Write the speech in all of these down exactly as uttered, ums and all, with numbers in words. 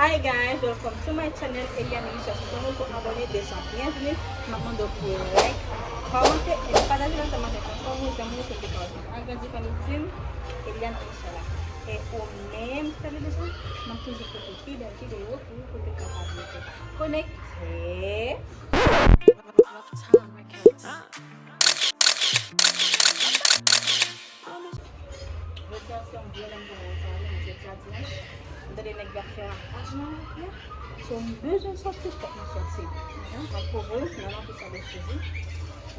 Hi guys, welcome to my channel, Eliane Richard. Si se yon nouvo abòne, deja byenvni. M ap mande w pou like, kòmante e pataje l ansanm avèk yon fanmi, zanmi w, sou ki ka agrandi fanmi ti m, Eliane Richard la. E ou menm ki ta deja, m ap toujou pote pi bèl videyo pou ou, pou w te kapab rete konekte. Jodi a se yon vye lè m te wè sa, wi, jodi a dimanch. M tande nèg yo ap fè ravaj nan lari a. So, m bezwen sòti, fòk mwen sòti. Mhm. M ap kouvri, nan non Papa Jezi.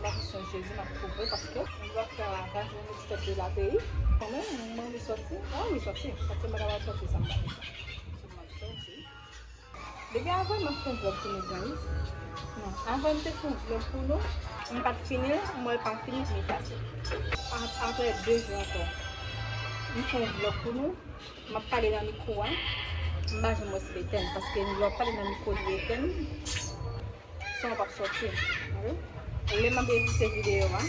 Nan non Jezi, m ap kouvri paske nèg yo ap fè ravaj nan mitan de la peyi. Kanmenm, mwen anvi sòti. Mwen anvi sòti. Paske mwen ta pral sòti, sa m pa fè. So, m ap sòti. Depi avan m ap fè vlòg pou nou, guys. Non, avan m te fè yon vlòg pou nou, m pa t fini l, m wè l pa fini, m efase. A-, apre de jou ankò, m fè yon vlòg pou nou, m ap pale nan mikwo a, m pa janm wè si l etèn, paske lè w ap pale nan mikwo li etèn, son an p ap sòti. Lè m ap edite videyo a,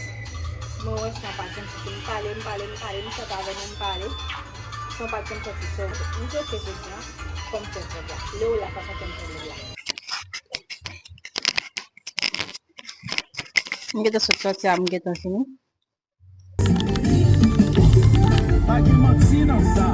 mwen wè son an pa janm soti. M pale, m pale, m pale, m chante avè nou, m pale. Son an pa janm soti. So, m di, "Ok, jodi a, fò m fè vlòg la." Lè w la fason fè m fè vlòg la. M gentan sot sòti a, m gentan fini. Pa gen manti nan sa.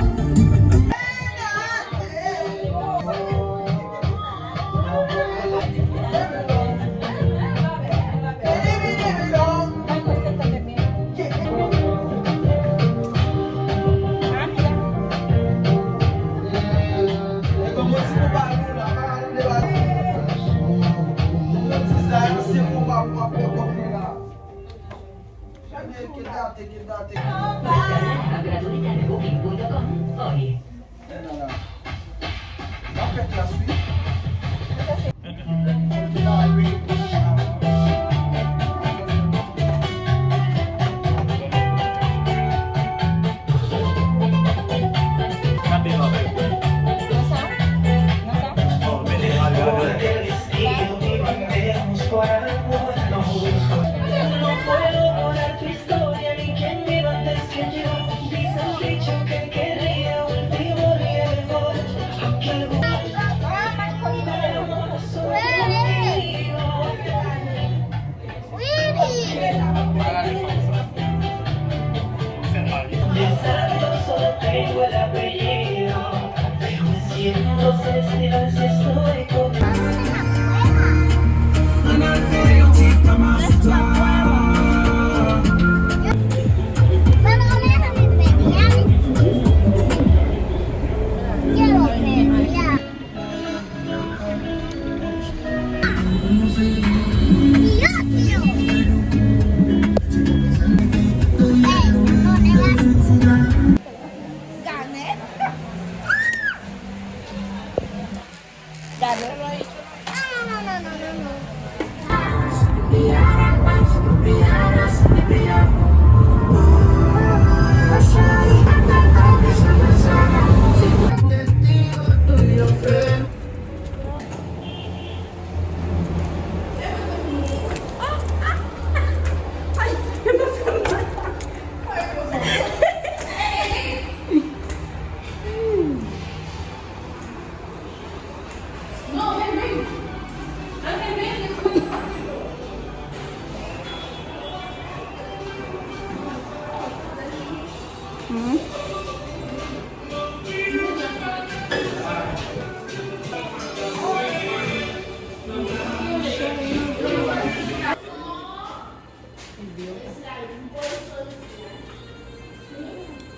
Gratuita de booking punto com. Oye.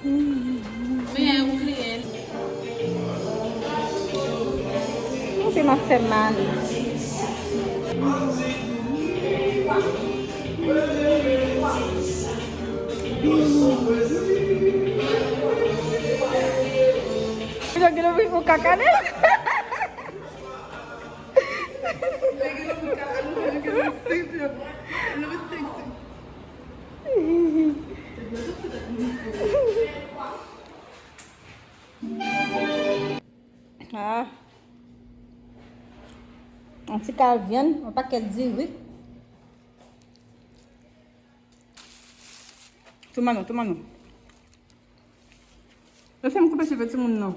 Mwen, ou kliyen. Mwen te m ap fè mal. Yo gen anvi fè kaka nèt. Ah. Yon ti kal vyann, yon pakèt diri. Tou manou, tou manou. Yo fè m koupe cheve timoun nan.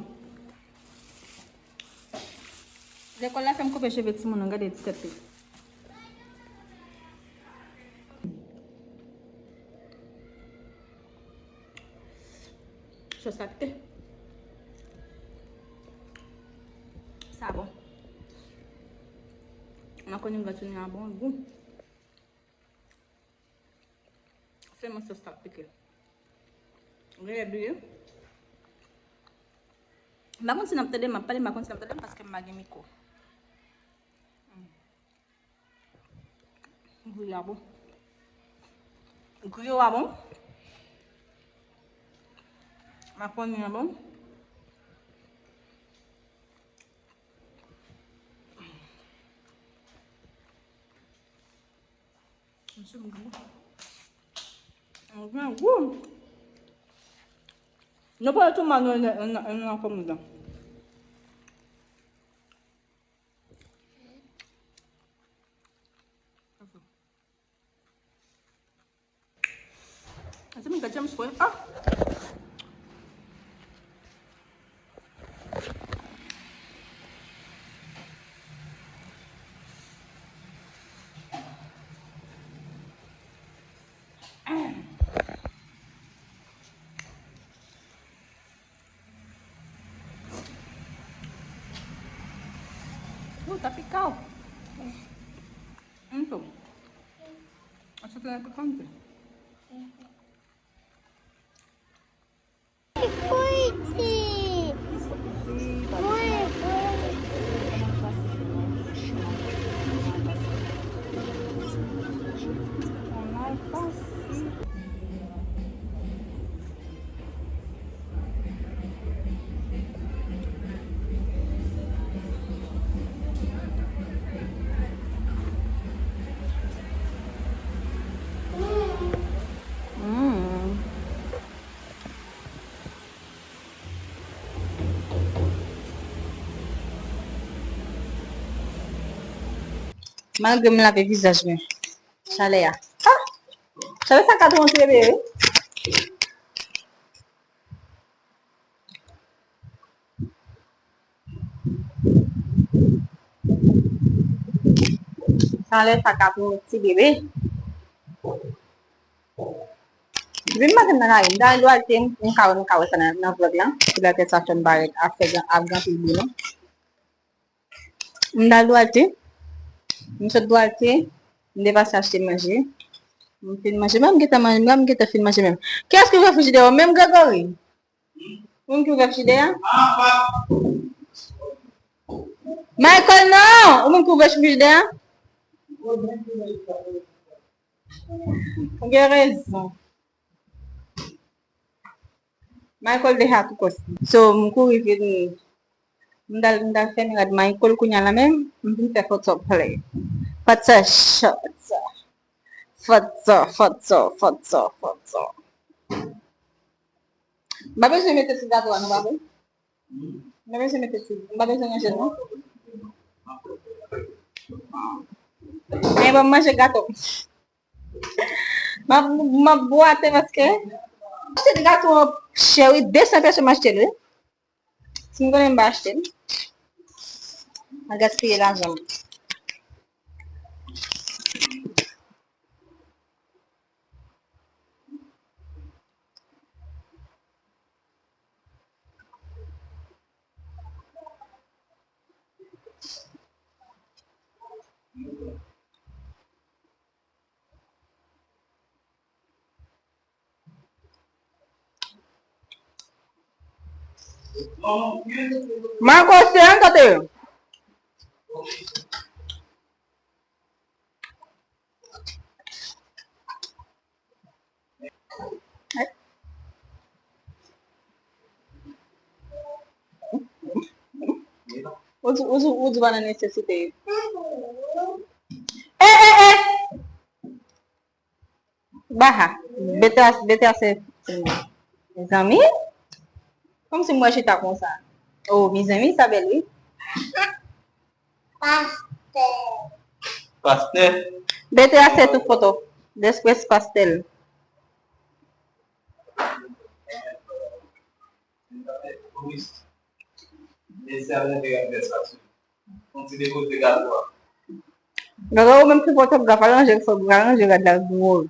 Lekòl la fè m koupe cheve timoun nan, gade ti tèt li. Sòs la pike. Sa bon. Makoni gratounen an bon gou. Sèlman sòs la pike. Genlè bliye. M pa konn si n ap tande m, m ap pale, m pa konn si n ap tande m paske m pa gen mikwo. Griyo a bon. Griyo a bon. Makoni a bon. Misye m gou. M gen gou. Nou pral tou mal nan nan nan nan kòm nan. Ase mwen gade James kwè. Ah! Ou ta pika w. Anto. Acho que la picante. Fuerte. Muy fuerte. Mm. Malgre m lave vizaj mwen, chalè a. Ah! Chalè sa ka tou yon ti bebe wi. Chalè sa ka tou yon ti bebe. Depi maten m nan lari, m ta gen dwa te, m ka wè, m ka wè sa nan, nan vlòg la. Pou la tèt sa fè m parèt ap fè gran, ap gen anpil bouyon. M t al Dwalte. M sot Dwalte. M te pase achte manje. M fin manje. Menm gentan manje, menm gentan fin manje menm. Kiyès ki ouvè frijidè a? Menm Gregory. Ou menm ki ouvè frijidè a? Michael, non! Ou menm ki ouvè frijidè a? Ou gen rezon. Michael deja tou kòs. So, m kouri vin, m t al, m t al fèmen rad Michael kounye a la menm, m vin fè foto play. Foto, foto. Foto, foto, foto, foto. M pa bezwen mete sou gato a, non, pa vre? M pa bezwen mete sou, m pa bezwen ranje l, non. Men ban m manje gato. M ap, m ap bwate paske m achte gato an chè wi, de san peso m achte l wi. Si m konnen m pa achte l. Mwen gaspiye lajan m. Marco, se an kote yo? Ou di, ou di, ou di pa nan nesesite. Eh, eh, eh! Baha. Bete a, bete a se, se mwen. Mezanmi. Kòmsi m wè chita konsa. Oh, mezanmi, sa bèl, wi. Pastè. Pastè. Bete a se tout foto. Despres pastèl. Wi. Mesye ap leve ap fè sa sou. Ti depoze gato a. Gato ou menm ki fotograf, aranje, fò aranje rad la dwòl.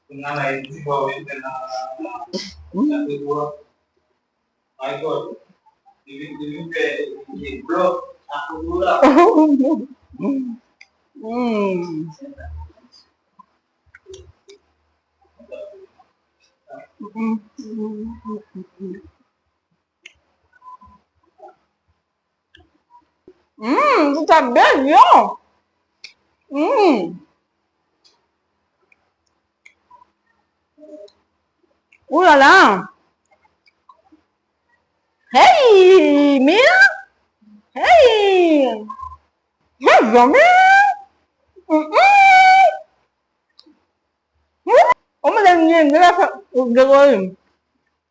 Kounya la, e ti bò, e fè nan, nan, nan, nan, Michael, li vin, li vin fè, e, blòk ak foto la. Mm. Mm, ou t ap bezwen. Mm. Ou la la. Hey, Mia. Hey. Mezanmi. Mm, mm. Mm. O mwen gen gen la fa gen gwo rim.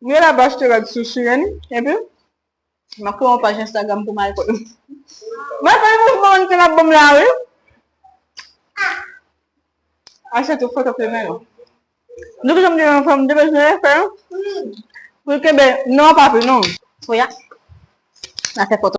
Gen la bachte rad sou Chirène, epi m ap kreye yon paj Instagram pou Michael. Michael, mouvman an te la bòm la, wi. Achte tout foto fè men yo. Nou ki janm di yon fanm de bezwen fè pou l kenbe non pa pi non. Oya. Afè foto.